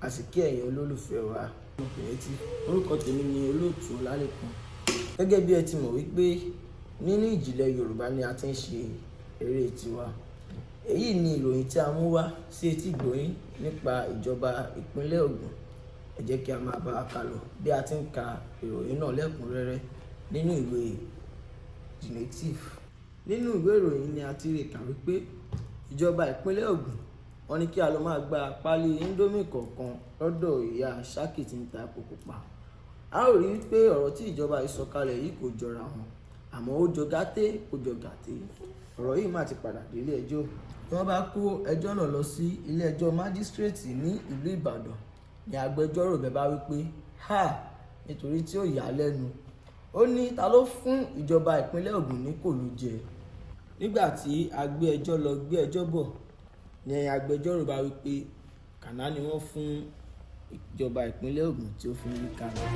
A sì kí ẹ̀yin olólùfẹ́ wa. Orúkọ tèmi ni Olóòtú Ọlálékan. Gẹ́gẹ́ bí ẹ ti mọ̀ wípé nínú ìjìnlẹ̀ Yorùbá ni a ti ń ṣe eré tiwa. Èyí ni ìròyìn tí a mú wá sí etí ìgbọ́yín nípa ìjọba ìpínlẹ̀ Ògùn. Ẹ jẹ́ kí a máa bá a kà lọ bí a ti ń ka ìròyìn náà lẹ́kùnrẹ́rẹ́ nínú ìwé The Native. Nínú ìwé ìròyìn ni a ti rí kà wípé ìjọba ìpínlẹ̀ Ògùn wọ́n ní kí a lọ máa gba páálí Indomie kọ̀ọ̀kan lọ́dọ̀ ìyá Ṣákì tí ń ta epo pupa. A ó rí wípé ọ̀rọ̀ tí ìjọba yìí sọ kalẹ̀ yìí kò jọra wọn, àmọ́ ó jọ gàtè ó jọ gàtè. Ọ̀rọ̀ yìí má ti padà dé ilé ẹjọ́. Bí wọ́n bá kó ẹjọ́ náà lọ sí ilé ẹjọ́ májísíréètì ní ìlú Ìbàdàn ní agbẹjọ́rò bẹ́ẹ̀ bá wípé háà, nítorí tí ó yà á lẹ́nu. Ó ní ta ló fún ìjọba ìpínlẹ̀ Ògùn ní kòló jẹ. Nígbà tí a gbé ẹjọ́ lọ gbé ẹjọ́ bọ̀ ní agbẹjọ́rò bá wípé kànáà ni wọ́n fún ìjọba ìpínlẹ̀ Ògùn tí ó fi ń rí kànáà.